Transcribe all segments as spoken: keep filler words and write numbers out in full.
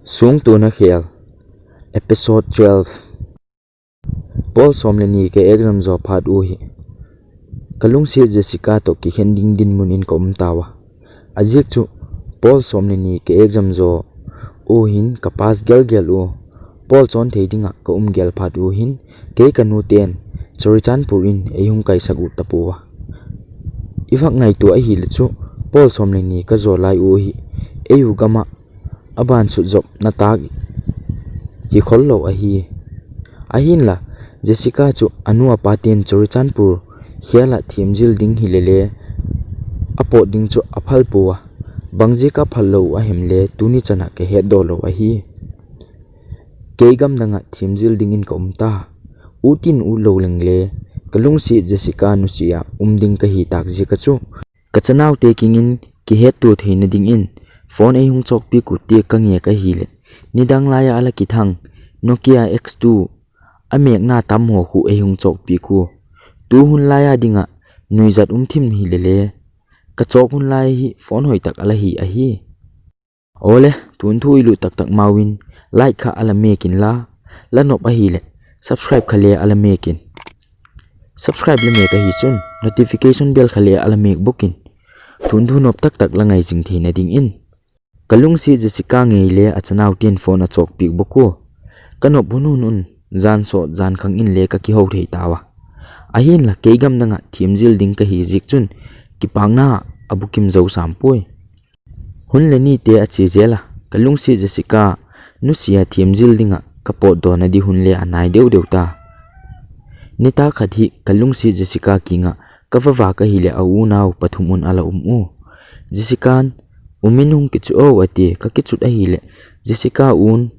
Sungtuna Khel, Episode twelve. Pol som le ni ka exam jo phat u hi, ka lungset Jessica toh kikhen ding dinmun in ka um tauva. Ajeh chu, pol som le ni ka exam jo u hin ka pass gelgel u, pol chon thei dinga ka um gel phat u hin, kei ka nu ten Churachandpur in ei hung kaisak u tapouva. I vak ngaito ahile chu, pol som le ni ka jo lai u hi, ei u gam a aban sut jop na tah hi khol lou ahi. Ahinla, Jessica chu anu apa ten Churachandpur khel a themjil ding hile le, apot ding chu aphal pouva. Bang jeh a phal lou ahem le, tuni chan a ka hetdoh lou ahi. Kei gamdang a themjil ding in ka um ta. U tin u lou leng le, ka lungset Jessica nusia um ding ka hi tah jeh a chu, ka chanau te kiang in kihetto theina ding in phone ei hung chokpi u te ka nge ka hile, nidang lai a ala kithang Nokia X two a mekna tam ho khu ei hung chokpi u. Tu hun lai a dinga nuijat um thim hile le, ka chok hun lai hi phone hoi tah ala hi ahi. Ole, tun thu i lut taktak mau in, like kha ala mek in la, la nop ahile, subscribe kha le ala mek in. Subscribe la mek ahi chun, notification bell kha le ala mek bok in. Tun thu nop taktak la ngai jing theina ding in. Ka lungset Jessica ngei le a chanau ten phone a chokpi bok u. Ka nop hun hun un, jan sot jan khang in le ka kihou thei tauva. Ahinla kei gamdang a themjil ding ka hi jeh chun, kipakna a bukim jo sam poi. Hun le ni te a che jel a, ka lungset Jessica nusia themjil dinga ka potdoh na di hun le a nai deu deu ta. Nitah khat hi ka lungset Jessica kiang a ka va vak ahile a unau pathum un ala um u. Jessica in, "U min hung kichu o," ati, ka kichut ahile, Jessica un,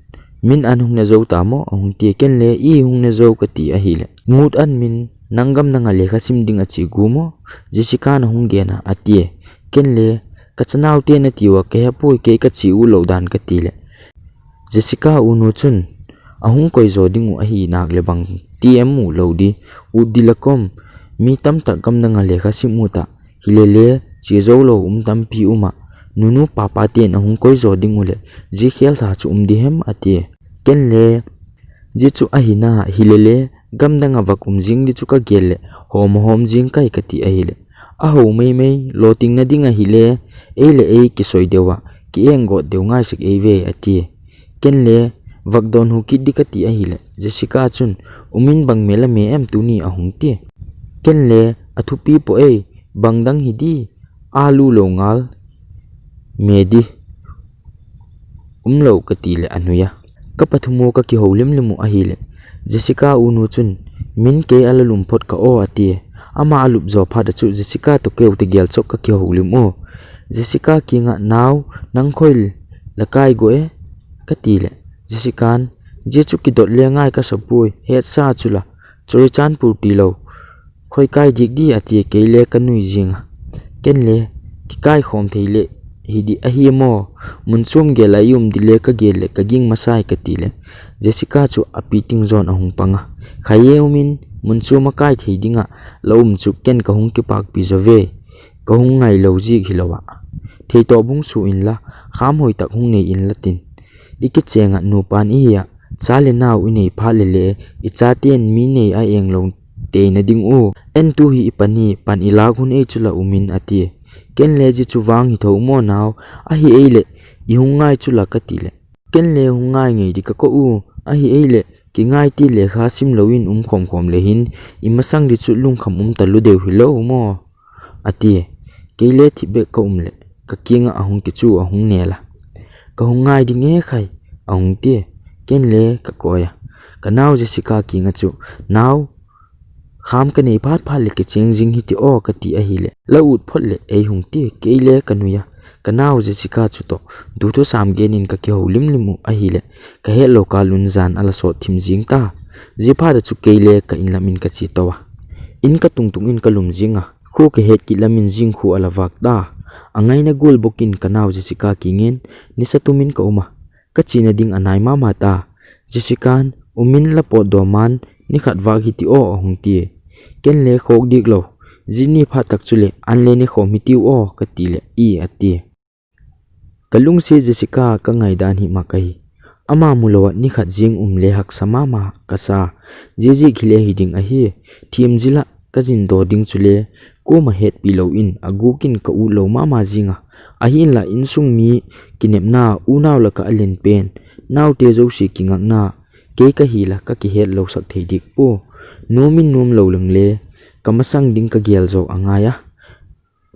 "Min an hung ne jo ta mo?" ahung ti, ken le, "I hung ne jo," ka ti ahile, "Ngut an min, nang gamdang a lekha sim ding a che gu mo?" Jessica in ahung gen a, ati, ken le, "Ka chanau te na ti uva, ka he poi, kei ka che u lou dan," ka ti le, Jessica u nu chun, "Ahung koi jo ding u ahi nak le bang ti em u lou di, u di la kom, mi tamtah gamdang a lekha sim u ta, hile le, che jo lou um tampi um a, nunu papa ten ahung koi jo ding u le, jeh khel tha chu um di hem," ati. Ken le, "Jeh chu ahi na, hile le, gamdang a vak um jing di chu ka gel le, hom hom jing kai," ka ti ahile, "Aho mei mei, lo ting na ding ahile, ei le ei kisoi deu a, ki eng got deu ngai sek ei ve," ati. Ken le, "Vak don hu kit di," ka ti ahile, Jessica chun, "U min bang me la me em tuni?" ahung ti. Ken le, "A thupi po ei, bang dang hi di, alu lo ngal me di um lou," ka ti le a nui a. Ka pathum u ka kihou lim lim u ahile, Jessica u nu chun, "Min kei ala lum phot ka o," ati. Ama a lup jo phat a chu Jessica toh keu te gel chok ka kihou lim u. Jessica kiang a, "Nau, nang khoi la kai go e?" ka ti le, Jessica in, "Jeh chu kidot le ngai ka sa poi, hetsa chu la, Churachandpur ti lou, khoi kai dik di," ati, kei le ka nui jing a. Ken le, "Kikai khom thei le hi di ahi mo, mun chom gel a i um di le ka gel le ka ging masai," ka ti le, Jessica chu a piting jon ahung pang a. "Khai e U Min, mun chom a kai thei dinga la um chu ken ka hung kipakpi jo ve, ka hung ngai lou jik hi lou a. Thei toh bung su in la, kham hoi tak hung nei in la tin. I kicheng a nupa in i hi a, cha le nau i nei phat le le, i chaten mi nei a eng lou teina ding u. En tu hi i pan hi, pan i lak hun ei chu la U Min," ati. Ken le, "Jeh chu vang hi tho mo nau, ahi ei le, i hung ngai chu la," ka ti le, ken le, "Hung ngai ngei di ka ko u, ahi ei le, kingai ti lekha sim lou in um khom khom le hin, i masang di chu lungkham um ta lou deu hi lou mo," ati. Kei le thip bek ka um le, ka kiang a ahung kichu ahung nel a. "Ka hung ngai ding e khai," ahung ti. Ken le ka koi a. Ka nau Jessica kiang a chu, "Nau, kham ka nei phat phat le kicheng jing hi ti o," ka ti ahile, "La ut phot le ei hung ti," kei le ka nui a. Ka nau Jessica chu toh, du thu sam gen in ka kihou lim lim u ahile, ka het lou kal un jan ala sot thim jing ta. Jeh phat a chu kei le ka in lam in ka che to a. In ka tung tung in ka lum jing a. Khu ka het kit lam in jing khu ala vak ta. A ngaina gul bok in ka nau Jessica kiang in, "Nisa tum in ka um a, ka chena ding a nai mama ta." Jessica in, "U Min la potdoh man, ni khat vak hi ti o," ahung ti. Ken le, "Khok dik lou, jeh ni phat tak chu le, an le ne khom hi ti u o," ka ti le, "I," ati. Ka lungset Jessica ka ngaidan hi mak ahi. Ama mulou a nikhat jing um le haksa mama kasa. Jiji khile hiding ahi. Thim jila kajin do ding chule, koma hetpi lou in, agukin ka ut lou mama jinga. Ahinla insung mi kinepna, unau la ka alen pen. Naute jouse kingakna, kei kahi la kakihet lou sak thei dik po. Nomin nom lou leng le, kamasang ding kagel jo angai a.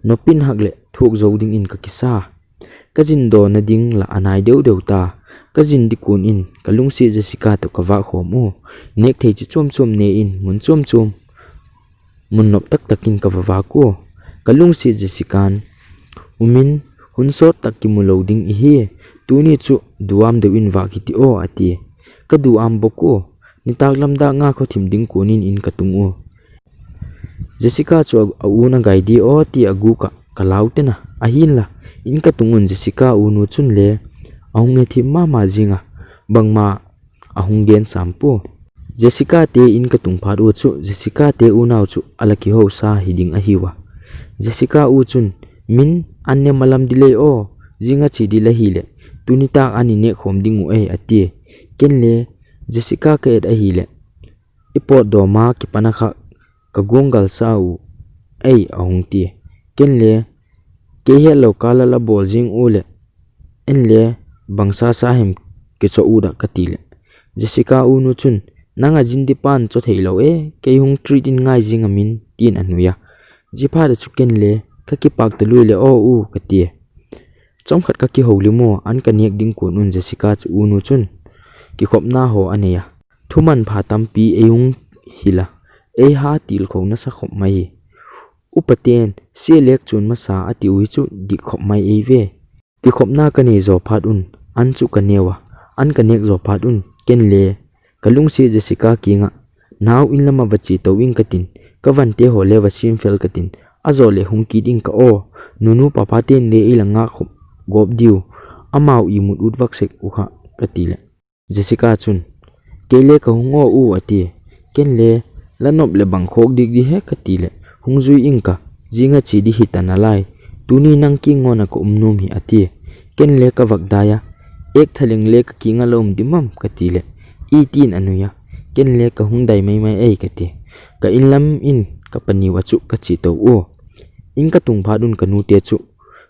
Nopin hak le thuk jo ding in kakisa. Kajin do na ding la anai deu deu ta. Kajin dikun in kalungsi Jessica to kava khom u. Nek thei chi chom chom ne in mun chom chom. Mun nop tak tak in kavava ko. Kalungsi Jessica umin hun sot tak kimu lou ding ihi. Tuni chu duam deu in vak hiti o ati. Ka duam bok u. Nitak lamda nga kho thim ding kunin in katung u. Jessica chu a, a u na gai di o ti agu ka, ka lau tena. Ahinla, in katung un Jessica u nu chun le, ahung e thim mama jinga, bangma ahung gen sam po. Jessica te in katung phat u chu, Jessica te unau chu ala kiho sa hiding ahiuva. Jessica u chun, min an ne malam di lei o, jinga chi di la hile, tuni tak ani ne khom ding u ei ati. Ken le, Jessica ka et ahile, ipot doma kipana kha ka gung gal sa u ei ahung ti. Ken le, kei het lou kala la bol jing u le, en le, bangsa sa hem kicho u da kati le. Jessica u nu chun, nang a jin di pan cho thei lou e, kei hung treat in ngai jing amin, tin anuia. Jipha da chu ken le, ka kipak ta lui le o u kati. Chomkhat ka kihoulim u, an ka nek ding kun un Jessica chu u nu chun, kikhopna ho anei a. Thuman pha tampi ei hung hila, ei ha til khou nasa khop mai hi. Upa ten, sia lek chun masa ati u hi chu dik khop mai ei ve. Kikhopna ka nei jo phat un, an chu ka neu a, an ka nek jo phat un, ken le, kalungsi Jessica kinga, nau in lama vachi to in katin, ka vante ho le vasim fel katin, ajo le hung kit in ka o, nunu papa ten le ei la nga khop gop diu, amau imut ut vak sek u kha, kati le. Jessica chun, kei le ka hung o u ati, ken le, la nop le bang khok dik di he kati le, hung jui in ka, jinga chi di hita nalai, tuni nang kingon a ka um nom hi ati, ken le ka vak dai a, ek thaleng le ka kinga la um di mam kati le, i tin anuia, ken le ka hung dai mai mai ei kati, ka in lam in ka paniu a chu ka chi to u, in ka tung phat un ka nu te chu,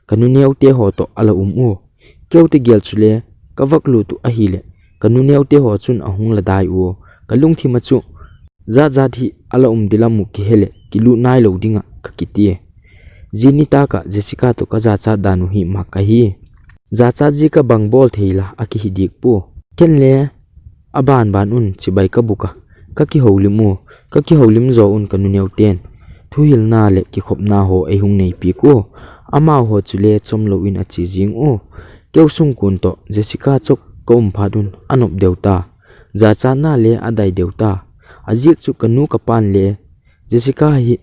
ka nu neu te ho to ala um u, Keu te gel chu le, ka vak lut u ahile, ka nu neu te ho chun ahung la dai u, ka lungthim a chu, jat jat hi ala um di lam u kihe le, kilut nai lou dinga ka kiti e. Jini taka Jessica to ka jachat dan u hi mak ahi. Jachat ji ka bang bol thei la a kihi dik pu. Ken le, a ban ban un chibai ka buk a, ka kihoulim u, ka kihoulim jo un ka nu neu ten. Thuhilna le kikhopna ho ei hung nei pi ku, amau ho chu le chom lou in a chi jing u. Keu sung kun to, Jessica chok ka um phat un a nop deu ta. Jachatna le a dai deu ta. A ziak chu ka nu ka pan le, Jessica hi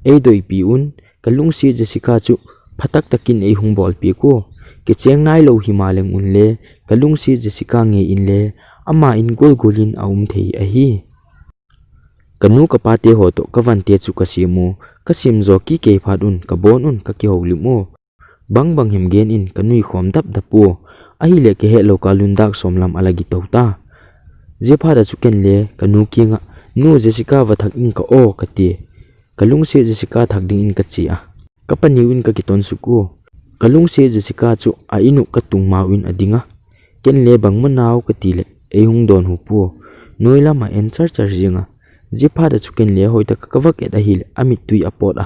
ei doi pi un, ka lungsi Jessica chu phatak takin ei hung bol pi ku. Kicheng nai lou hi ma leng un le, ka lungsi Jessica nge in le, ama in gol gol in a um thei ahi. Ka nu ka pa te ho to ka van te chu ka sim u, ka sim jo ki kei phat un, ka bon un, ka kihoulim u. Bang bang hem gen in ka nui khom dap dap u, ahile ka he lou ka lun dak som lam a la gi to ta. Zia phat a chu ken le ka nu kinga, nu Jessica va thak in ka o ka ti. Ka lungsi Jessica thak ding in ka chi a. Ka paniu in ka kiton suk u. Ka lungsi Jessica chu a in u ka tung mau in a ding a. Ken le bang ma nau ka ti le, ei hung don hu pu. Noi lam a en char char zing a. Zia phat a chu ken le hoi ta ka ka vak et ahile, a mit tui a pot a.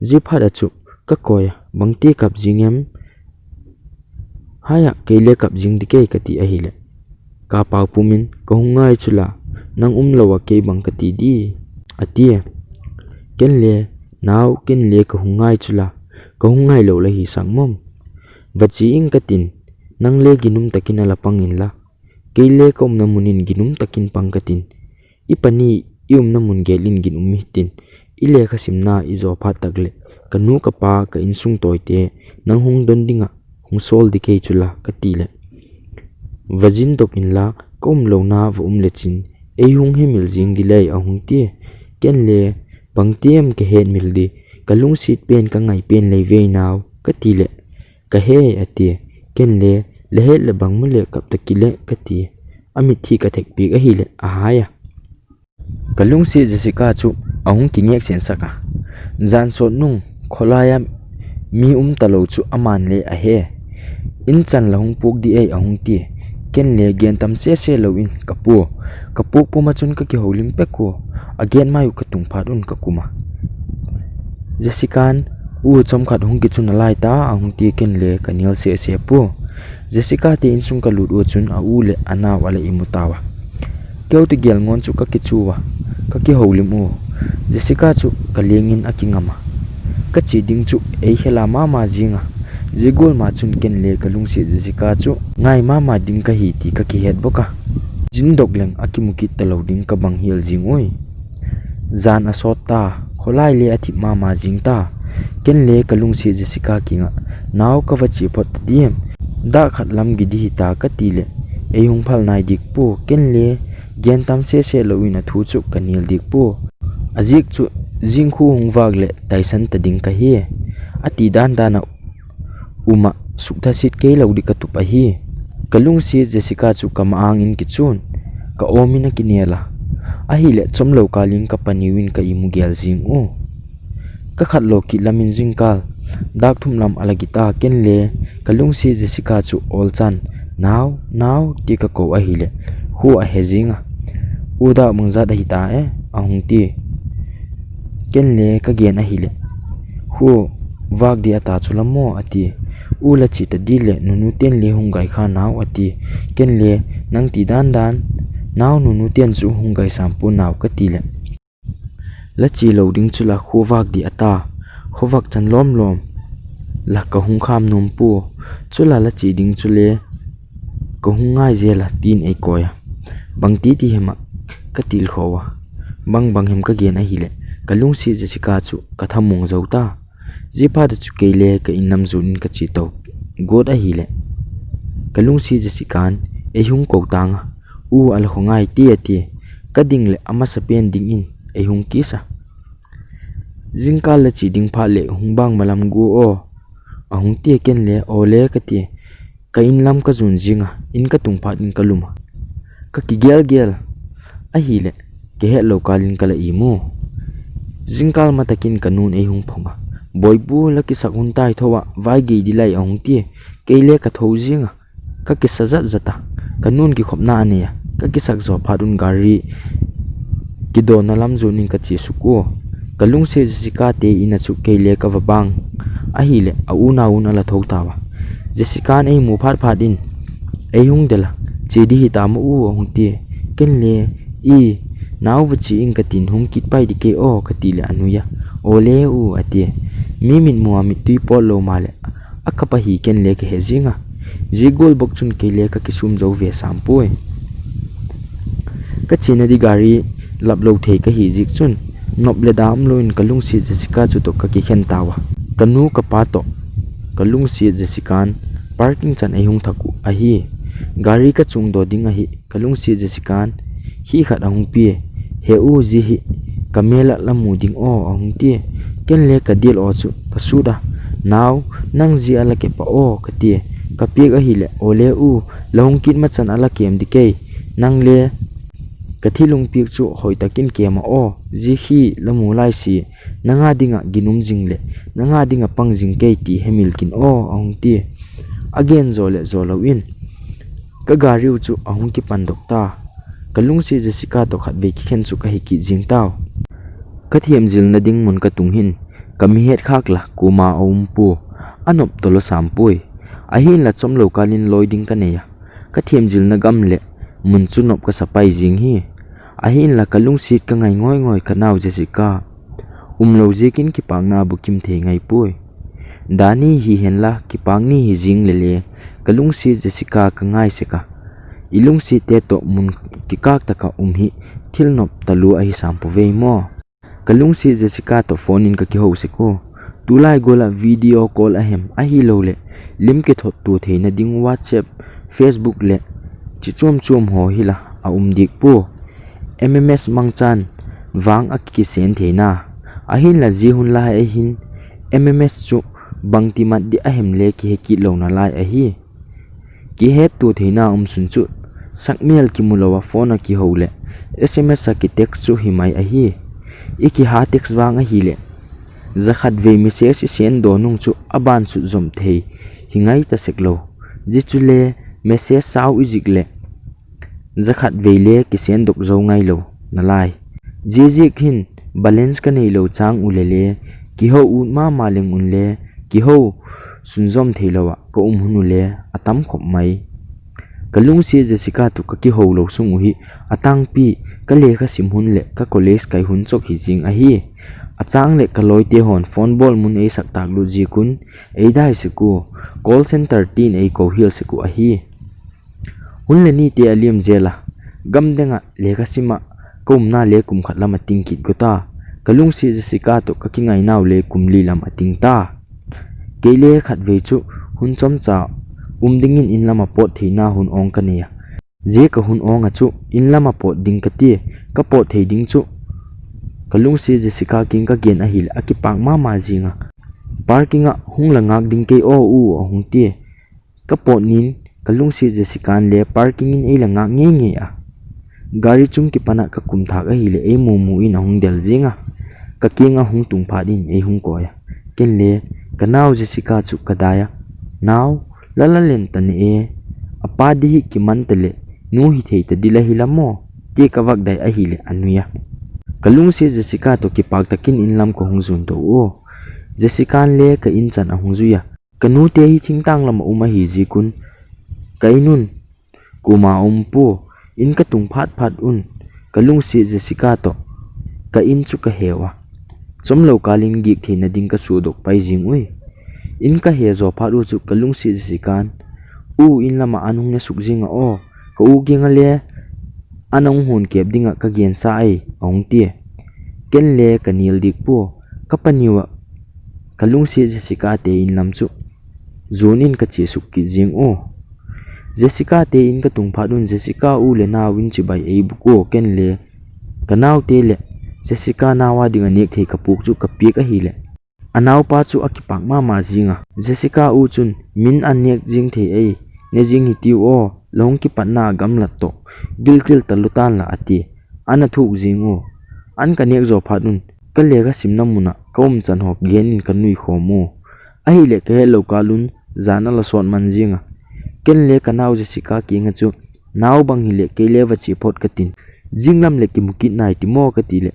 Zia phat a chu ka koi a, bang ti kap zing em? Hai a, kei le kap zing di kei ka ti ahile. Ka pau pum in, ka hung ngai chu la, nang um lou a kei bang ka ti di, a ti a. Ken le, nau, ken le ka hung ngai chu la, ka hung ngai lou la hi sang mom. Va chi in ka tin, nang le ginum takin a la pang in la. Kei le ka umna mun in ginum takin pang ka tin. I pani i umna mun gel in ginum hi tin. I lekha simna i zo phat tak le, ka nu ka pa ka insung toite, nang hung don ding a, hung sol di kei chu la ka ti le. Va zin dok in la, ka um lou na va um le chin, ei hung hemil zing di lei a hung ti. Ken le, bang ti em ka het mil di, ka lungsit pen ka ngai pen lei vei nau, ka ti le. Ka he a ti, ken le, Lehet le bang mu le kap ta kile kati. Amit thi ka thek pik ahile ahai a. Ka lungset Jessica chu ahung kingek sen sak a. Jan sot nung kholai a mi um talou chu aman le ahe. In chan la hung puk di ei ahung ti. Ken le gen tam sese lou in ka pu. Ka puk puma chun ka kihoulim pek u. A gen mai u ka tung phat un ka kum a. Jessica'n u chomkhat hung kichun a lai ta ahung ti ken le ka nial sese pu. Jessica te insung ka lut u chun a u le a nau a la imu tau a. Keu te gel ngon chu ka kichu a, ka kihoulim u. Jessica chu ka leng in a kingam a. Ka che ding chu ei hela mama jing a. Jigol ma chun ken le ka lungset Jessica chu ngai mama ding ka hi ti ka kihet bok a. Jin dok leng a kimu kit talou ding ka bang hial jing ui. Jan a sot ta, kholai le a thip mama jing ta. Ken le ka lungset Jessica kinga, nau ka va che phot ta diem. Dak khat lam gi di hi ta ka ti le, ei hung phal nai dik pu, ken le gen tam sese lou in a thu chu ka nial dik pu. A jik chu jing khu hung vak le taisan ta ding ka hi. A ti dan dan a um a suk tha sit kei lou di ka tup ahi. Ka lungset Jessica chu ka ma ang in kichun, ka om in a kinel a. Ahile chomlou kal in ka paniu in ka imu gel jing u. Ka khat lo kit lam in jingkal, dak thum lam a la gi ta ken le, ka lungset Jessica chu ol chan, nau, nau, ti ka ko ahile, khu a he jing a. U dak mang jat ahi ta e, ahung ti. Ken le ka gen ahile, khu vak di a ta chu la mo a ti. U la che ta di le, nunu ten le hung gai kha nau a ti. Ken le, nang ti dan dan, nau nunu ten chu hung gai sam pu nau ka ti le. La che lou ding chu la khu vak di a ta, khu vak chan lom lom. La ka hung kham nom pu, chu la la che ding chu le, ka hung ngai je la tin ei koi a. Bang ti ti hem a, ka til kho a. Bang bang hem ka gen ahile, ka lungset Jessica chu ka thamong jou ta. Jiphat a chu kei le ka in lam jun in ka che to. Got ahile, ka lungset Jessica'n ei hung ko tang a. U a la kho ngai ti a ti. Ka ding le a masa pen ding in ei hung kisa. Jingkal la che ding phat le hung bang ma lam gu o. Ahung ti ken le o le ka ti. Ka in lam ka jun jing a, in ka tung phat in ka lum a. Ka kigel gel. Ahile, ka het lou kal in ka la imu. Jingkal ma takin ka nun ei hung phong a. Boi pu la kisak hun tai tho a, vai gei di lai ahung ti. Kei le ka tho jing a. Ka kisa jat jat a. Ka nun kikhop na a nei a. Ka kisak jo phat un gari kidon na lam jun in ka che suk u. Ka lungset Jessica te in a chu kei le ka va bang. Ahile, a u nau un a la tho ta a. Jessica'n ei mu phat phat in, ei hung del a, che di hi ta ma u ahung ti. Ken le, i, nau va che in ka tin hung kit pai di kei o ka ti le a nui a. O le u a ti. Mi mit mu a mit tui pot lou ma le. A kap ahi ken le ka he jing a. Jigol bok chun kei le ka kisum jou ve sam pui. Ka che na di gari lap lou thei ka hi jik chun, nop le dam lou in ka lungset Jessica chu to ka kikhen tau a. Ka nu ka pa to ka lungset Jessica'n parking chan ei hung thak u ahi. Gari ka chung do ding ahi. Ka lungset Jessica'n hi khat ahung pi. He u ji hi ka mel a la mu ding o ahung ti. Ken le ka dil o chu ka sut a. Nau, nang ji a la ke pa o ka ti. Ka piak ahile o le u la hung kit ma chan a la kem di kei. Nang le ka thilung piak chu hoi takin kem a o. Ji hi la mu lai si. Nanga dinga ginum jing le, nanga dinga pang jing kei ti hemil kin o ahung ti. A gen jo le jo lou in. Ka gari u chu ahung kipan dok ta. Ka lungset Jessica to khat ve kikhen chu ka hi kit jing tau. Ka thiam jil na ding mun ka tung hin, ka mi het khak la, kuma a um pu. A nop to lo sam pui. Ahin la chom lou kal in loi ding ka nei a. Ka thiam jil na gam le, mun chu nop ka sa pai jing hi. Ahin la ka lungset ka ngai ngoi ngoi ka nau Jessica. Um lou jikin kipakna bukim thei ngai pui. Dani hi hen la kipak ni hi jing le le ka lungset Jessica ka ngai sek a. I lungset te to mun kikak taka um hi thil nop talu ahi sam pu vei mo. Ka lungset Jessica to phone in ka kihou sek u. Tulai gol a video call ahem ahi lou le lim kithot tu theina ding WhatsApp, Facebook le chi chuam chuam ho hi la a um dik pu. M M S mangchan vang a kikisen theina. Ahin la ji hun lai ahin M M S chu bangti mat di ahem le kihe kit louna lai ahi. Kihetto theina umsun chu, sakmel kimu louva phone a kihou le, S M S a ki text chu himai ahi. I kiha text vang ahile, jakhat vei message i send doh nung chu aban sut jom thei hi ngai ta sek lou. Ji chu le message sao i jih le, jakhat vei le ki send doh jou ngai lou nalai. Ji jih hin balance ka nei lou chang u le le, kihou ut mama leng un le, kihou sunjom thei louva ka um hun u le atam khop mai. Ka lungset Jessica toh ka kihou lou sung u hi atangpi ka lekha sim hun le ka college kai hun chok hi jing ahi. Achang le ka loite hon phone bol mun ei sak tah lut jeh un ei dai sek u, call center tin ei kou hial sek u ahi. Hun le ni te a liam jel a, gam deng a lekha sim a ka umna le kum khat lam a ting kit got a, ka lungset Jessica toh ka kingai nau le kum li lam a ting ta. Kei le khat vei chu hun chomcha um dingin in lam a pot theina hun ong ka nei a. Jeh ka hun ong a chu in lam a pot ding ka ti, ka pot thei ding chu ka lungset Jessica kiang ka gen ahile a kipak mama jing a. Parking a hung la ngak ding kei o u, a hung ti. Ka pot nin ka lungset Jessica in le parking in ei la ngak ngei ngei a. Gari chung kipan a ka kum thak ahile ei mu mu in a hung del jing a. Ka kiang a hung tung phat in ei hung koi a. Ken le ka nau Jessica chu ka dai a. Nau, la la lem ta ne e. A pa di hi kiman ta le, nu hi thei ta di la hi la mo, ti ka vak dai ahile a nui a. Ka lungset Jessica toh kipak takin in lam ka hung jun to u. Jessica in le ka in chan a hung jui a. Ka nu te hi thingtang lam a um ahi jeh un, ka in un, kum a um pu, in ka tung phat phat un, ka lungset Jessica toh ka in chu ka heu a. Chomlou kal in gik theina ding ka sudoh pai jing ui. In ka he jo phat u chu ka lungset Jessica in, u in lam a an hung ne suk jing a o, ka u kiang a le an hung hon kep ding a ka gen sa ai, a hung ti. Ken le ka nil dik pu, ka paniu a ka lungset Jessica te in lam chu jun in ka che suk kit jing u. Jessica te in ka tung phat un Jessica u le nau in chibai ei buk u, ken le ka nau te le Jessica nau a ding a nek thei ka puk chu ka piak ahile, a nau pa chu a kipak mama jing a. Jessica u chun, min an nek jing thei ei, ne jing hi tiu o, la hung kipat na a gamlat toh gilkel ta lou tan la, a ti. An a thuk jing u. An ka nek jo phat un ka lekha simna mun a ka um chan ho gen in ka nui khom u. Ahile ka het lou kal un jan a la sot man jing a. Ken le ka nau Jessica kiang a chu, nau, bang hile kei le va che phot ka tin, jing lam le kimu kit nai ti mo, ka ti le,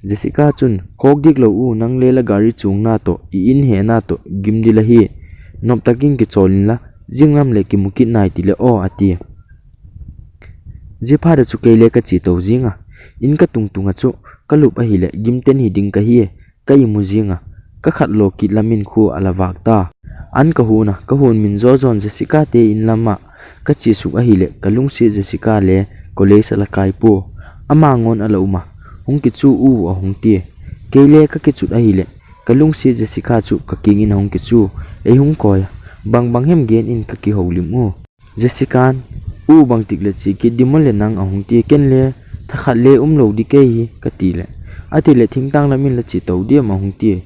Jessica chun, khok dik lou u, nang le la gari chungna toh, i in hena toh gim di la hi. Nop takin kichol in la, jing lam le kimu kit nai ti le o, a ti. Jeh phat a chu kei le ka che to jing a. In ka tung tung a chu ka lup ahile gim ten hi ding ka hi, ka imu jing a. Ka khat lo kit lam in khu a la vak ta. An ka hun a, ka hun min jo jon Jessica te in lam a ka che suk ahile ka lungset Jessica le college a la kai pu. Ama ngon a la um a, hung kichu u, a hung ti. Kei le ka kichut ahile ka lungset Jessica chu ka kiang in a hung kichu. Ei hung koi a, bang bang hem gen in, ka kihou lim u. Jessica in, u, bang tik le che kit di mo le nang, a hung ti. Ken le, tha khat le um lou di kei hi, ka ti le, a ti le, thingtang lam in la che to di am, a hung ti.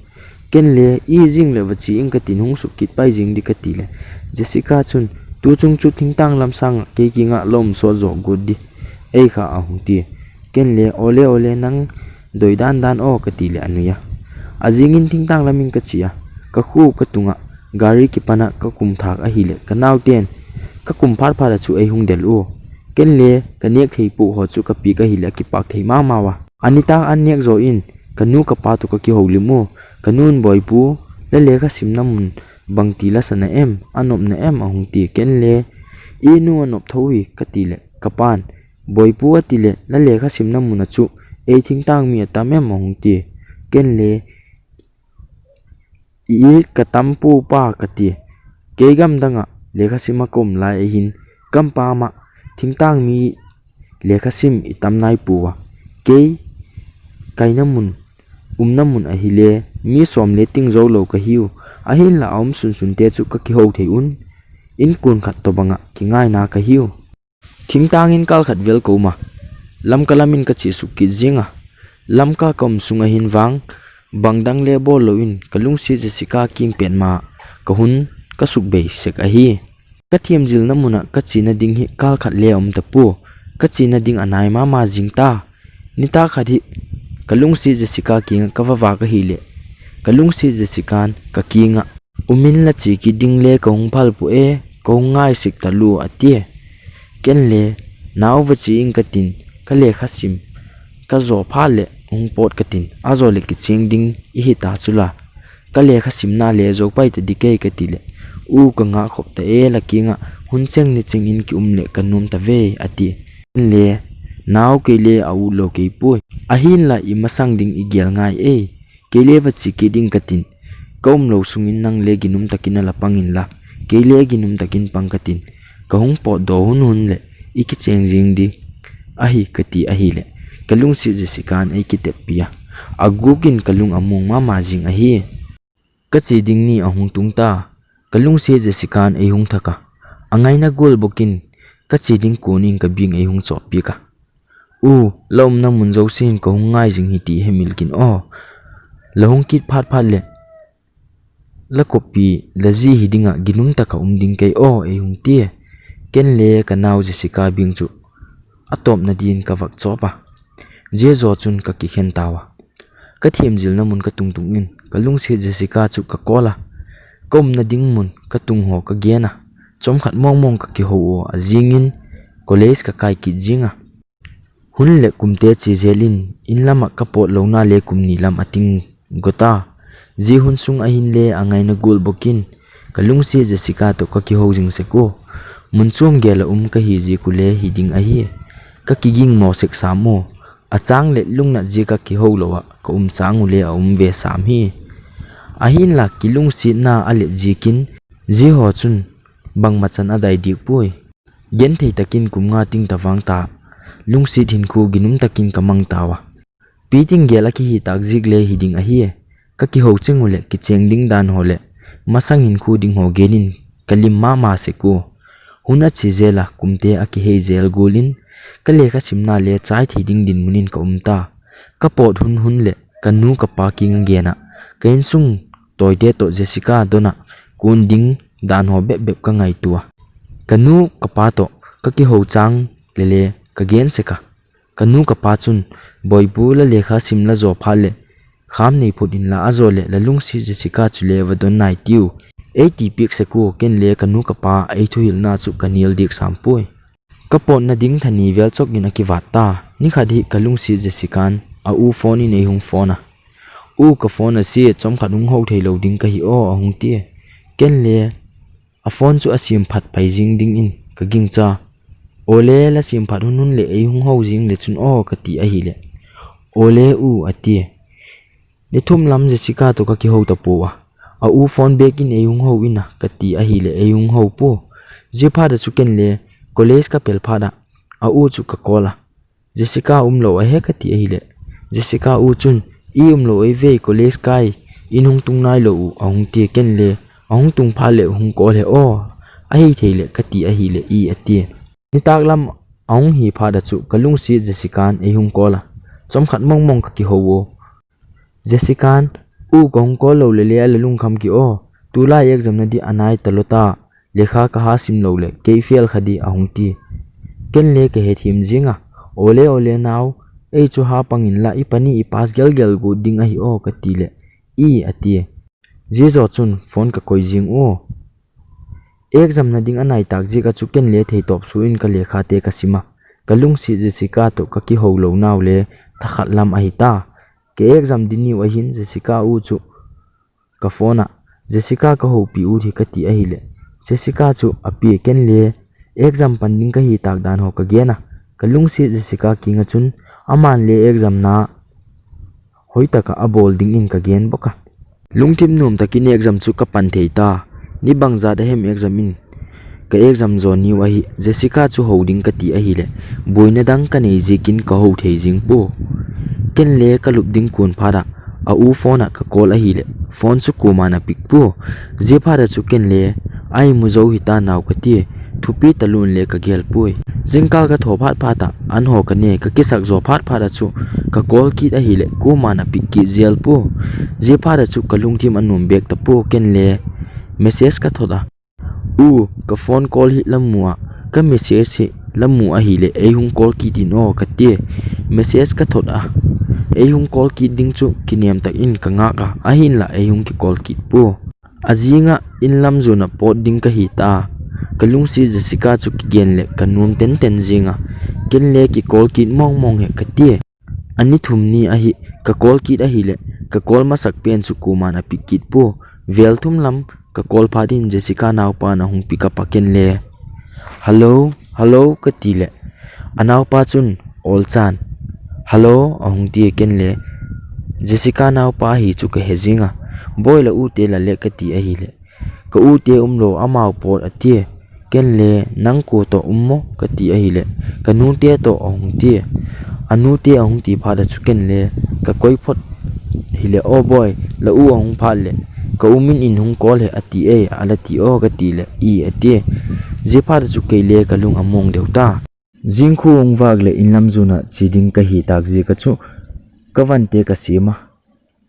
Ken le, i jing le va che ing ka tin, hung suk kit pai jing di, ka ti le, Jessica chun, tu chung chu thingtang lam sang a kei kiang a la um sot jo got di, ei kha, a hung ti. Ken le, ole ole, nang doi dan dan o, ka ti le a nui a. A jing in thingtang lam in ka che a, ka khu ka tung a, gari kipan a ka kum thak ahile ka nau ten, ka kum phat phat a chu ei hung del u. Ken le ka nek thei pu ho chu ka piak ahile a kipak thei mama uva. A ni tah an nek jo in ka nu ka pa toh ka kihou lim u. Ka nun, Boipu, la lekha simna mun bang ti la sa na em, a nop na em, a hung ti. Ken le, i nu, a nop tho hi, ka ti le ka pan, Boipu, a ti le, la lekha simna mun a chu ei thingtang mi a tam em, a hung ti. Ken le, i, i ka tam pu pa, ka ti. Kei gam dang a lekha sim a ka um lai ahin, gam pam a thingtang mi lekha sim i tam nai pu a. Kei kaina mun, umna mun ahile mi som le ting jo lou ka hiu. Ahinla a um sun sun te chu ka kihou thei un, in kun khat toh bang a kingaina ka hiu. Thingtang in kal khat vel ka um a, Lamka lam in ka che suk kit jing a. Lamka ka um sung a hin vang, bang dang le bol lou in ka lungset Jessica kiang pet ma ka hun ka suk bei sek ahi. Ka themjilna mun a ka chena ding hi kal khat le aum tapoi. Ka chena ding anai mama jing ta. Nitah khat hi ka lungset Jessica kinga ka vava ka hile, ka lungset Jessica'n ka kinga, "Umin la che kit ding le ka hung phal poi, ka hung ngaisik talou," ati. Ken le, "Nao va che ing," ka tin, "Ka lekha sim ka jo phat le hung pot," ka tin, "Ajo le kicheng ding ihi ta chu la. Ka lekha simna le jo pai ta ding kei," ka ti le, "U, ka ngah khop ta e, la kinga hun cheng ni cheng in ki um le ka nom ta ve," ati. Ken le, "Nao, kei le a u lo kei poi. Ahinla i masang ding i gel ngai e. Kei le va che kit ing," ka tin. "Ka um lo sungin nang le ginum takin a la pang in la. Kei le ginum takin pang," ka tin. "Ka hung potdoh hun hun le i kicheng jing ding ahi," ka ti ahile, ka lungset Jessica'n ei kiteppi a, a gukin ka lung a mong mama jing ahi. Ka che ding ni ahung tung ta. Ka lungset Jessica'n ei hung thak a, a ngaina gol bokin ka che ding konin ka bing ei hung chohpeh a, "U, la umna mun jousen ka hung ngai jing hi ti hemil kin o. La hung kit phat phat le la kopi la ji hi dinga ginum taka um ding kei o," ei hung ti. Ken le ka nao Jessica bing chu a tawpna din ka vak chawp a, zia zaw chun ka kikhen tau a. Ka themjilna mun ka tung tung in ka lungset Jessica chu ka call a, ka umna ding mun ka tung haw ka gen a, chawmkhat mawngmawng ka kiho aw, a zingin college ka kai kit zing a. Hun le kumte chi zel in, in lam ah ka pawt lona le kum ni lam a ting go ta. Zia hun sung ah hin le a ngaina gual bawkin ka lungsiat Jessica tawh ka kiho zing sek u. Mun chuam gel ah um ka hi ziak u le hi ding ahi. Ka kiging maw sek sam u. A chang le lungnat ziak ah kiho lo ah ka um chang u le a um ve sam hi. Ahinla kilungsiatna a let ziakin zia haw chun bangma chan a dai diak puai. Genthei takin kum nga ting ta vang ta, lungsiat hinkhua ginum takin ka mang tau a. Pi ting gel a kihi tak ziak le hi ding ahi. Ka kiho cheng u le kicheng ding dan haw le masang hinkhua ding haw genin ka lim ma ma sek u. Hun a chi zel a kumte a kihei zel gual in ka lekha simna le chai thei ding dinmun in ka um ta. Ka pawt hun hun le ka nu ka pa kiang a gen ah ka insung tawite tawh Jessica don ah kun ding dan haw bep bep ka ngaitua. Ka nu ka pa tawh ka kiho chang le le ka gen sek a. Ka nu ka pa chun, "Bawipu, la lekha sim la zaw phat le kham nei phut inla, a zaw le la lungsiat Jessica chu le va don nai tiu," ei ti piak sek u. Ken le ka nu ka pa ei thuhilna chu ka nial diak sam puai. Ka pawtna ding tha ni vel chawk in a kivat ta. Ni khat hi ka lungsiat Jessica'n a u phone in ei hung phone a. "U, ka phone a sia, chawmkhat hung ho thei lo ding ka hi aw," a hung tia. Ken le, "A phone chu a siam phat pai zing dingin ka gingcha. Awle, la siam phat hun hun le ei hung ho zing le chun aw," ka ti ahile, "Awle u," a tia. "Ni thum lam Jessica tawh ka kiho ta pua, a u phone bek in ei hung ho in a," ka ti ahile ei hung ho pua. Zia phat a chu ken le college ka pel phat ah a u chu ka call a. "Jessica um lo ahe?" ka ti ahile, Jessica u chun, "I um lo ei ve, college kai in hung tung nai lo u," a hung tia. Ken le, "A hung tung phat le hung call he aw, ahi thei le," ka ti ahile, "I," a tia. Nitak lam a hung hi phat a chu ka lungsiat Jessica'n ei hung call a. Chawmkhat mawngmawng ka kiho u. Jessica'n, "U, ka hung call lo le le a la lungkham ki aw. Tulai exam na di a nai ta lo ta. Lekha ka ha sim lo le kei fail kha di," a hung ti. Ken le ka he thim zing a. "Awle, awle nau, ei chu ha pang inla i pani i pass gel gel gu ding ahi aw," ka ti le, "I," a tia. Zia zaw chun phone ka koi zing u. Exam na ding a nai tak ziak a chu ken le thei tawp su in ka lekhate ka sim a. Ka lungsiat Jessica tawh ka kiho lo nau le tha khat lam ahi ta. Ka exam di niu ahin Jessica u chu ka phone ah, "Jessica, ka hopi u thi," ka ti ahile, Jessica chu a pia. Ken le exam pan ding ka hi tak dan haw ka gen a. Ka lungsiat Jessica kiang a chun aman le exam na hoi tak ah a bawl dingin ka gen bawk a. Lungthim nuam takin exam chu ka pan thei ta. Ni bangzat a hem exam in ka exam zaw niu ahi, Jessica chu ho ding ka ti ahile, buaina dang ka nei ziakin ka ho thei zing pua. Ken le ka lup ding kuan phat ah a u phone ah ka call ahile, phone chu kuama'n a pick pua. Zia phat a chu ken le, "Ai mu zo hi ta nau," ka tia. Thupi talun le ka gel puai. Zingkal ka thaw phat phat ah an haw ka ne, ka kisak zaw phat phat a chu ka call kit ahile kuama'n a pick kit zel pua. Zia phat a chu ka lungthim a nuam bek ta pua. Ken le message ka thot a, U, ka phone call hi la mu a, ka message hi la mu ahile, ei hung call kit in aw, ka ti. Message ka thot a, ei hung call kit ding chu kinem tak in ka ngak a, ahinla ei hung ki call kit pu. A zinga in lam zuna pot ding ka hi ta. Ka lungsi Jessica chu kigen le ka nuam ten ten zinga. Ken le ki call kit mong mong he ka ti. Ani thum ni ahi, ka call kit ahile, ka call masak pen chu kuman a pick kit pu. Vel thum lam ka call phat in Jessica naupa na hung pick up a ken le. "Hello, hello," ka ti le. A naupa chun, "Ol chan." "Hello," a hung ti ken le. "Jessica naupa hi chu ka he zinga. Boi la u te la le," ka ti ahile. "Ka u te um lo amau pot," a ti. Ken le, "Nang ko to um mo?" ka ti ahile. "Ka nu te to," a hung ti. A nu te a hung ti phat a chu ken le, ka koi phot hile, "O boi, la u a hung phat le, ka u min in hung call he a ti e, a la ti o," ka ti le, "I," a ti. Zia phat a chu kei le ka lung a mong deu ta. Zingkhu hung vak le in lam zuna chi ding ka hi tak zia ka chu, ka vante ka sim a.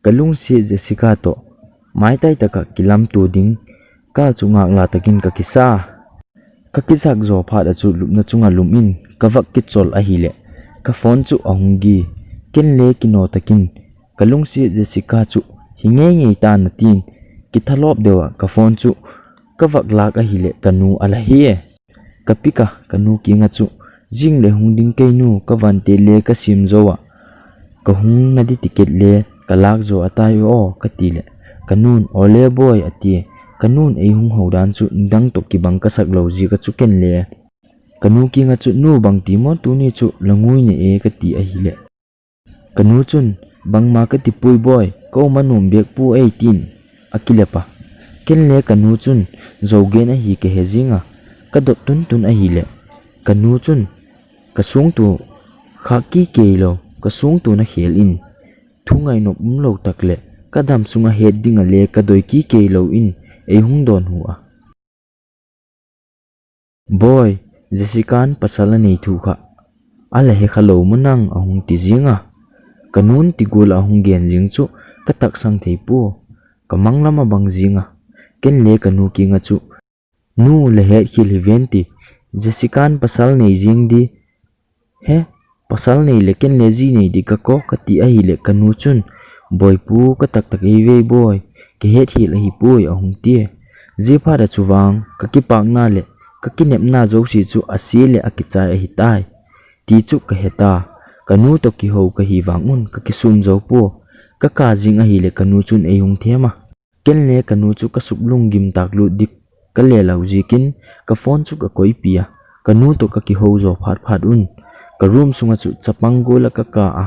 Ka lungsi Jessica to, maitai taka kilam tu ding, kal chu ngak la takin ka kisa. Ka kisak zo phat a chu lupna chunga lum in, ka vak kichol ahile, ka phone chu a hung gi. Ken le kino takin, ka lungsi Jessica chu, "Hi ngei ngei ta na," tin, kithalop deu a ka phone chu, ka vak lak ahile, ka nu a la hi e. Ka pick a, ka nu kinga chu, "Zing le hung ding kei nu, ka vante le ka sim zo a. Ka hung na di ticket le, ka lak zo a tai o," ka ti le. Ka nun, "O le boi," a ti. Ka nun ei hung ho dan chu, dang to kibang ka sak lo zia ka chu ken le. Ka nu kinga chu, "Nu bang ti mo tuni chu, la ngui ne e," ka ti ahile. Ka nu chun, "Bangma ka ti pui boi, ka um a nuam bek pu ei," tin, a kilep a. Ken le ka nu chun, "Zo gen ahi ka he zinga," ka dot tun tun ahile. Ka nu chun, "Ka sung tu, kha ki kei lo, ka sung tu na khel in. Thu ngai nop um lo tak le, ka dam sunga het ding a le, ka doi ki kei lo in, ei hung don hu a." "Boi, Jessica'n pasal a nei thu kha, a la he kha lo mo nang," a hung ti zinga. Ka nun ti gul a hung gen zing chu, ka taksang thei pu, ka manglam a bang zinga. Ken le ka nu kinga chu, "Nu, la het khil hi ven ti, Jessica'n pasal nei zing di, he, pasal nei le ken le zi nei di ka ko," ka ti ahile ka nu chun, "Boi pu, ka tak tak ei vei boi, ka het hil ahi pui," a hung ti. Zia phat a chu vang, ka kipakna le, ka kinepna zosi chu a si le a kichai ahi tai. Ti chu ka he ta, ka nu to kiho ka hi vang un, ka kisum zo pu, ka ka zing ahile ka nu chun ei hung them a. Ken le ka nu chu ka suk lung gim tak lut dik ka le lo zikin ka phone chu ka koipi a, ka nu to ka kiho zo phat phat un. Ka room sunga chu chapang gul a ka ka a,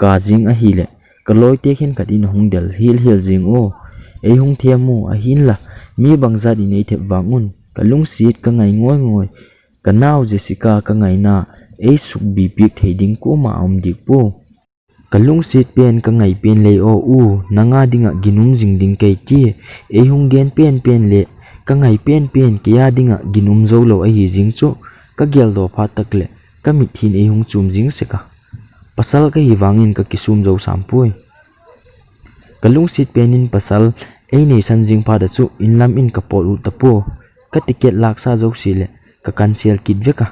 ka zing ahile, ka loi te khen khat in a hung del hil hil zing u. Ei hung them u ahin la, mi bang zat in ei thep vang un, ka lungsit ka ngai ngoi ngoi. Ka nau Jessica ka ngaina, ei suk bi piak thei ding kuma a um dik pu. Ka lungsit pen, ka ngai pen lei o u, nanga dinga ginum zing ding kei ti, ei hung gen pen pen le, ka ngai pen pen, kei a dinga ginum zo lo ahi zing chu, ka gel do phat tak le, ka mit thin ei hung chum zing sek a. Pasal ka hi vangin ka kisum zo sam pui. Ka lungsit pen in pasal ei nei san zing phat a chu, in lam in ka pot u ta pu, ka ticket laksa zo si le, ka cancel kit vek a.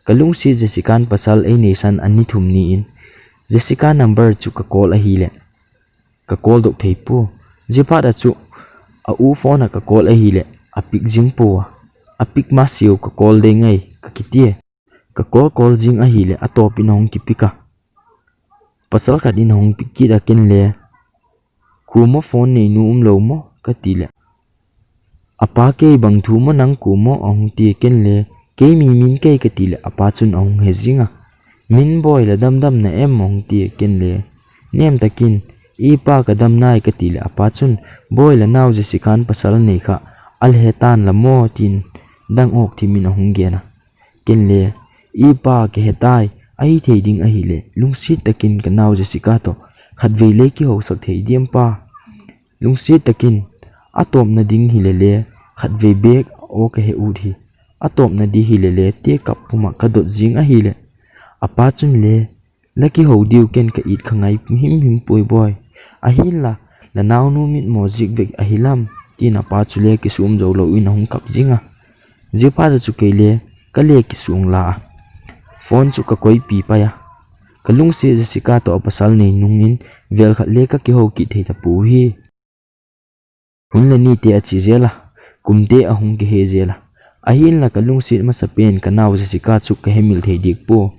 Ka lungsit Jessica'n pasal ei nei san a ni thum ni in, Jessica number chu ka call ahile, ka call dok thei pu. Zia phat a chu, a u phone a ka call ahile, a pick zing pu a. A pick ma siu ka call dei ngai, ka kiti. Ka call call zing ahile, a top in a hung ki pick a. Pasal khat in a hung pick kit a ken le, "Ku mo phone nei nu um lo mo?" ka ti le. "A pa kei bang thu mo nang ku mo?" a hung ti ken le, "Kei mi min kei," ka ti le, a pa chun a hung he zing a. "Min boi la dam dam na em?" a hung ti ken le, "Nem takin, i pa ka dam nai," ka ti le, a pa chun, "Boi la nau Jessica'n pasal nei kha, a le he tan la mo?" tin dang ok thimin a hung gen a. Ken le, "I pa ka he tai, ahi thei ding ahile, lungsit takin ka nau Jessica to, khat vei le kiho sak thei diam pa? Lungsit takin, a tawpna ding hi le le, khat vei bek aw ka he ut hi, a tawpna di hi le le, te kap puma ka dot zing ahi le." A pa chun le, "La kiho diu ken ka it kha ngai him him pui boi. Ahin la, la naunu mitmo zik vek ahi lam," tin a pa chu le kisum zo lo in a hung kap zing a. Jeh phat a chu kei le ka le kisung la a, phone chu ka koipi pai a, ka lungset Jessica toh a pasal nei nung in vel khat le ka kihou kit thei tapou hi. Hun le ni te a che jel a, kum te a hung kihe jel a, ahinla ka lungset masa pen ka nao Jessica chu ka hemil thei dik poi.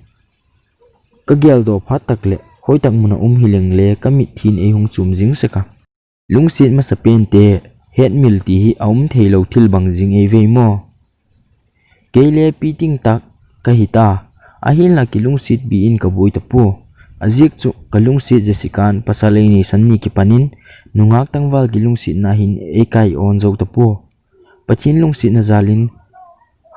Ka geldoh phat tak le, hoitak mun a um hi leng le ka mitthin ei hung chum jing sek a. Lungset masa pen te hetmil ti hi a um thei lou thil bang jing ei ve mo. Kei le piting tak ka hi ta, ahinla kilungset bi in ka boi tapou. A jeh chu ka lungset Jessica'n pasal ei neisan ni kipan in nungak tangval kilungsetna hin ei kai on jou tapou. Pathen lungsetna jal in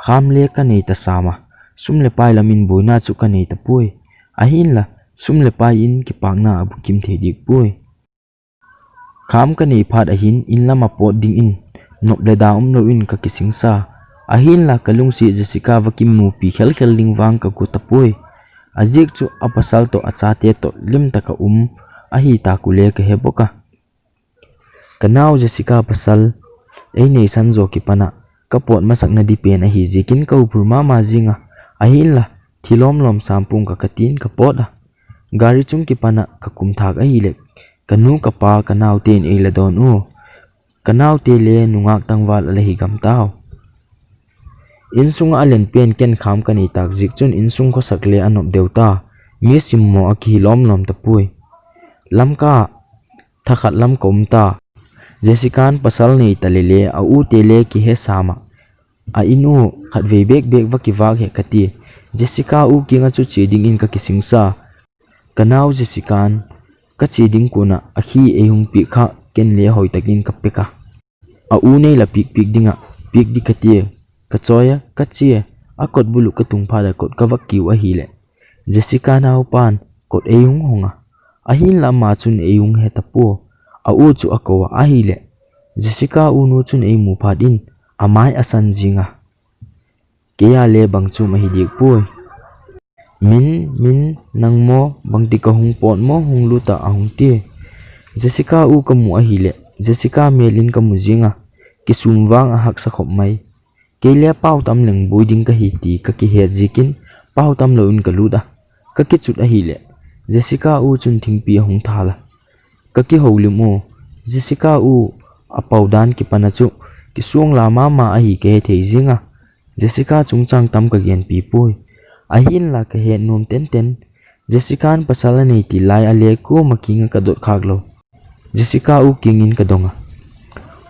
kham le ka nei ta sam a, sum le pai lam in boina chu ka nei tapoi. Ahinla, sum le pai in kipakna a bukim thei dik poi. Kham ka nei phat a hin in lam a pot ding in nop le da um lou in ka kising sa. Ahinla ka lungset Jessica va kimupi khel khel ding vang ka got tapoi. A jeh chu a pasal toh a chate toh lim tak a um ahi ta ku le ka he bok a. Ka nao Jessica pasal ei neisan jo kipan a ka pot masakna di pen ahi jeh in ka uphur mama jing a. Ahinla, thi lom lom sam pung ka ka tin ka pot a. Gari chung kipan a ka kum thak ahile, ka nu ka pa ka nao ten ei la don u. Ka nao te le nungak tangval a la hi gam tau. Insung a a len pen ken kham ka nei tak jeh chun insung khosak le a nop deu ta. Mi simmo a kihi lom lom tapoi. Lamka thakhat lam ka um ta. Jessica'n pasal nei ta le le a u te le kihe sam a, a in u khat vei bek bek va kivak he ka ti. Jessica u kiang a chu che ding in ka kising sa. Ka nao Jessica'n ka che ding kon a a khi ei hung pek kha ken le hoitak in ka pek a. A u nei la pek pek ding a, pek di ka ti. Ka choi a, ka che a, a kot bul u ka tung phat a kot ka va kiu ahile, Jessica naopan kot ei hung hong a. Ahinla ama chun ei hung he tapou. A u chu a kou a ahile, Jessica u nu chun ei mu phat in a mai a san jing a. Kei a le bang chom ahi dik poi. Min, Min, nang mo, bangti ka hung pot mo, hung lut a, a hung ti. Jessica u ka mu ahile, Jessica mel in ka mu jing a, kisum vang a haksa khop mai. Kei le pau tam leng boi ding ka hi ti ka kihet jeh in pau tam lou in ka lut a. Ka kichut ahile, Jessica u chun thingpi a hung thal a. Ka kihoulim u, Jessica u a pau dan kipan a chu kisung la mama ahi ka he thei jing a. Jessica chungchang tam ka genpi poi. Ahinla ka het nom ten ten. Jessica'n pasal a nei ti lai a le kum a kiang a ka dot khak lou. Jessica u kiang in ka dong a.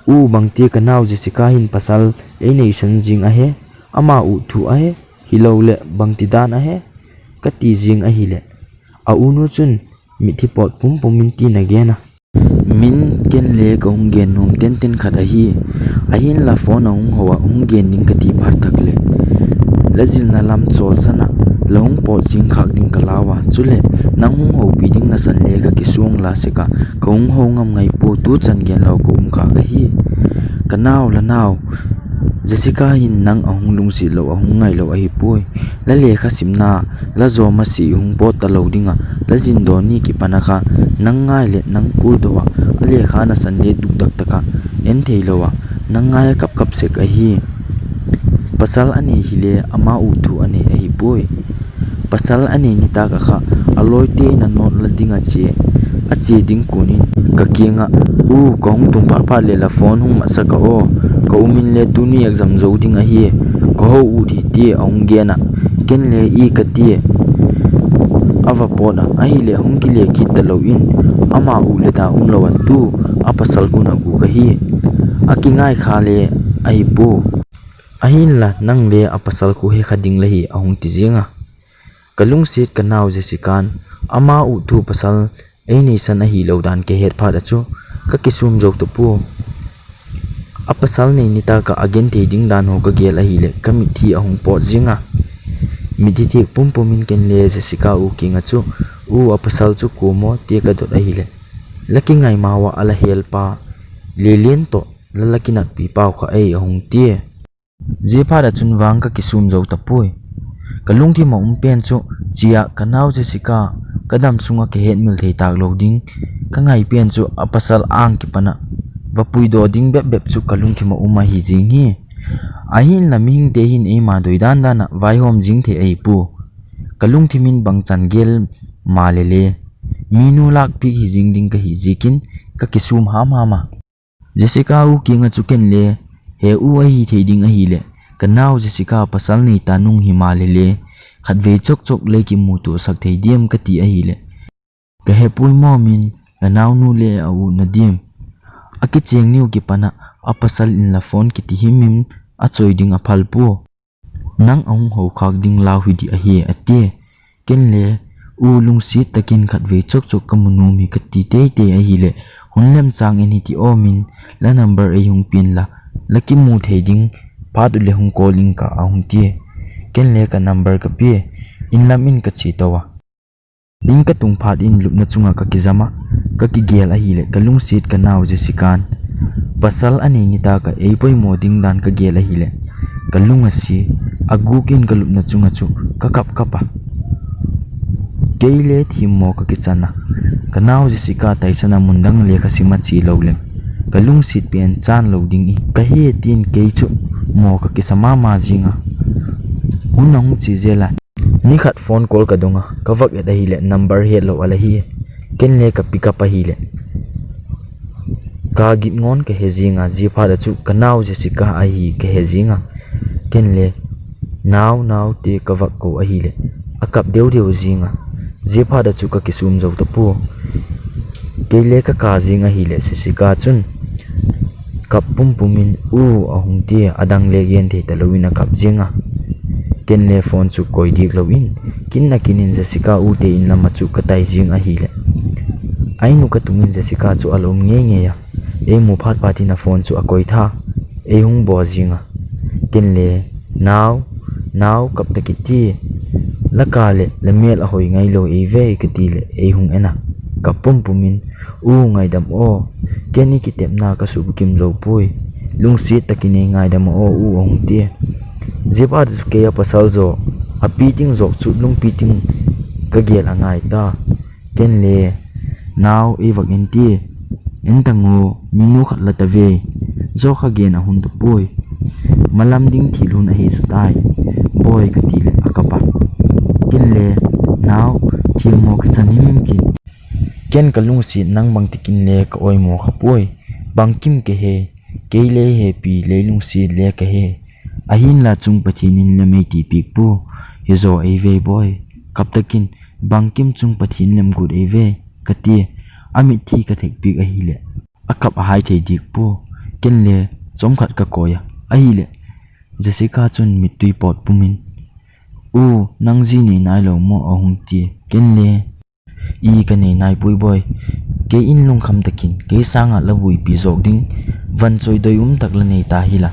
U, bangti ka nao Jessica hin pasal ei neisan jing ahi, ama u thu ahi, hilou le bangti dan ahi, ka ti jing ahile, a u nu chun mithi pot pum pum in tin a gen a. Min, ken le ka hung gen nom ten ten khat ahi. Ahinla phone a hung hou a hung gen ding ka ti phat tak le, la jilna lam chol san a la hung pot jing khak ding ka lau a. Chule, nang hung houpi ding nasan le ka kisung la sek a, ka hung hou ngam ngai poi, tu chan gen lou ka um khak ahi. Ka nao, la nao Jessica hin nang a hung lungset lou, a hung ngai lou ahi poi. La lekha simna, la jom a si hung pot ta lou ding a, la jin don ni kipan a kha, nang ngai le nang kul doh a, a lekha nasan le duk tak tak a en thei lou a, nang ngai a kap kap sek ahi. Pasal a nei hile ama u thu a nei ahi poi. Pasal a nei ni tak a kha, a loi te in a not la ding a che, a che ding kon in ka kiang a, u, ka hung tung phat phat le la phone hung mat sah ka o, ka um in le tuni exam jou ding ahi, ka hou u di ti a hung gen a, ken le i ka ti a va pot a, ahile hung kile kit ta lou in, ama u le da um lou a tu a pasal kon a gu ka hi, a kingai kha le ahi poi. Ahinla nang le a pasal khu he kha ding la hi a hung ti jing a. Ka lungset ka nao Jessica'n ama u thu pasal ei neisan ahi lou dan ka het phat a chu ka kisum jou tapoi. A pasal nei ni tak a a gen thei ding dan ho ka gel ahile ka mithi a hung pot jing a. Mithi thik pum pum in ken le Jessica u kiang a chu, u, a pasal chu koi mo ti ka dot ahile, la kingai mau a, a la hel pa Lelen toh la la kinakpi pau kha ei, a hung ti. Jeh phat a chun vang ka kisum jou tapoi. Ka lungthim a um pen chu, chia ka nao Jessica ka dam sung a ka hetmil thei tak lou ding ka ngai pen chu a pasal ang kipan a va puidoh ding bep bep chu ka lungthim a um ahi jing hi. Ahinla mihing te hin eima doi dan dan a vaihom jing thei ahi pu. Ka lungthim in bangchan gel ma le le. Minu lakpik hi jing ding kahi jikin ka kisum ham ham a. Jessica u kinga chu ken le, he u ahi thei ding ahile, ka nau Jessica pasal nei ta nung hi ma le le, khatvei chok chok le kimuto sak thei diam kati ahile. Ka he pui mo min, la nau nu le a u na diam. A kicheng niu kipana, a pasal in la phone kiti him him, a choi ding a phal pu. Nang a hung ho khak ding lau hi di ahi, a ti. Ken le, u lungsit takin khatvei chok chok ka mu nom hi ka ti tei tei ahile, hun lem chang in hi ti o min, la number ei hung pin la, la kimu thei ding, phat u le hung call in ka a hung ti. Ken le ka number ka pi, in lam in ka chi to a. In ka tung phat in lupna chunga ka kijama, ka kigel ahile, ka lungsit ka nau Jessica in. Pasal a nei ni ta ka ei poimo ding dan ka gel ahile, ka lung a si, a guk in ka lupna chunga chu, ka kap kap a. Kei le thim mo ka kichana, ka nau Jessica taisana mun dang le ka sima chi lo leng. Ka lungsit pen chan lo ding i, ka hi tin kei chu mo ka kisa ma ma jinga. Hun a hung chi jela. Ni khat phone call ka donga, ka vak et ahile number het lo a la hi. Ken le ka pick up ahile. Ka git ngon ka he jinga, ji phat a chu ka nau Jessica ahi ka he jinga. Ken le, nau, nau te ka vak ko ahile. A kap deu deu jinga. Ji phat a chu ka kisum zo ta pu. Kei le ka ka jing ahile, Jessica chun. Kap pum pum in u a hung ti a, a dang le gen thei ta lo in a kap jing a. Ken le phone chu koi dik lo in, kin a kin in Jessica u te in lam a chu ka tai jing ahile. Ai nu ka tung in Jessica chu a lo um ngei ngei a. Ei mu phat phat in a phone chu a koi tha. Ei hung bo jing a. Ken le, nau, nau kap ta kiti. La ka le, la mel a hoi ngai lo ei ve ka ti le, ei hung en a. Kap pum pum in, u ngaidam o. Ken i kitepna ka su bukim zo pui. Lungsit takin ei ngaidam o u a hung ti. Ji phat a chu kei a pasal zo. A pi ting zok chu lungpi ting ka gel a ngai ta. Ken le, nau ei vak en ti. En ta ngo, minu khat la ta ve. Zo kha gen a hun ta pui. Malam ding thil hun ahi su tai. Boi ka ti le a kap a. Ken le, nau, thil mo ka chan him him kin. Ken ka lungsit nang bang tikin le ka oi mo kha pui. Bang kim ka he, kei le he pi le lungsit le ka he. Ahin la chung Pathin in le mei ti pik pu. Hi zo ei ve boi. Kap takin, bang kim chung Pathin lem gut ei ve. Ka ti, a mit thi ka thek pik ahile. A kap a hai thei dik pu. Ken le, chom khat ka koi a. Ahile, Jessica chun mit tui pot pum in. U, nang ji nei nai lo mo a hung ti. Ken le, i ka nei nai pui boi. Kei in lungkham takin, kei sanga la vui pi zok ding. Van choi doi um tak la nei ta hi la.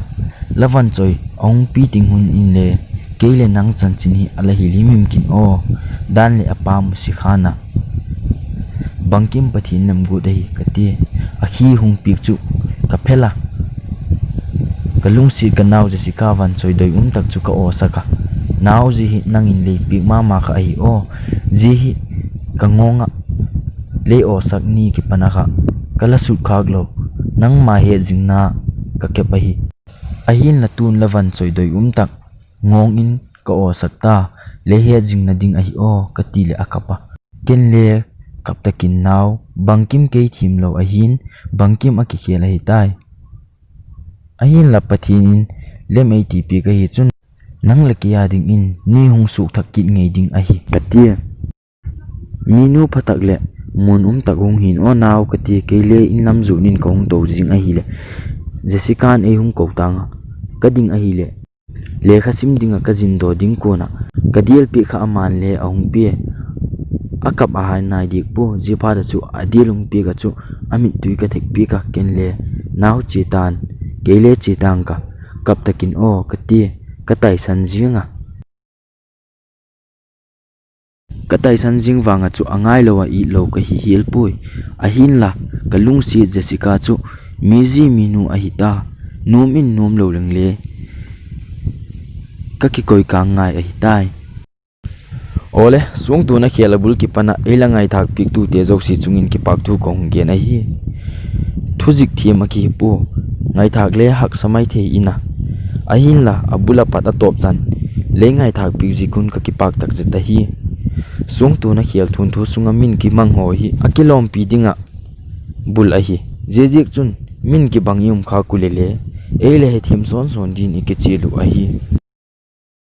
La van choi, a hung pi ting hun in le. Kei le nang chan chin hi a la hi lim him kin o. Dan le a pa mu si kha na. Bang kim Pathin lem gut ahi ka ti. A khi hung pik chu ka phel a. Ka lungsit ka nau Jessica van choi doi um tak chu ka o sak a. Nau ji hi nang in lei pik ma ma kha ahi o. Ji hi ka ngong a lei o sak ni kipana kha. Ka la sut khak lo. Nang ma he jing na ka kep ahi. Ahin la tun la van choi doi um tak. Ngong in ka o sak ta. Lei he jing na ding ahi o. Ka ti le a kap a. Ken le kap takin nau, bang kim kei thim lo ahin, bang kim a kikhel ahi tai. Ahin la Pathin in lem ei ti pi ka hi chun, nang le kei a ding in, ni hung suk thak kit ngei ding ahi, ka ti. Minu pha tak le, mun um tak hung hin o nau ka ti, kei le in lam zu nin ka hung to jing ahile. Jessica in ei hung ko tang a, ka ding ahile. Lekha sim dinga ka jin do ding kona, ka dial pi kha a man le a hung pi. A kap a hai nai dik pu, ji phat a chu a dial hung pi ka chu, a mit tui ka thek pi ka ken le, nau chi tan, kei le chi tang ka, kap takin o, ka ti, ka taisan jing a. Ka taisan jing vang a chu a ngai lo a it lo ka hi hial pui. Ahin la, ka lungsit Jessica chu mi ji mi nu ahi ta. Nom in nom lo leng le. Ka kikoi kang ngai ahi tai. Ole, sung tuna khel a bul kipana ei la ngaithak pik tu te zo si chungin kipak thu kong gen ahi. Thu zik thiam a ki hi pu. Ngaithak le haksa mai thei ina. Ahinla abul apat atop chan lei ngaithak peh jeh un ka kipak tak jeh ahi. Songtona khel thunthu sunga min kimang ho hi akilompi dinga bul ahi. Jeh jeh chun min kibang i um kha uleh le, ei le hethem son son din i kichil u ahi.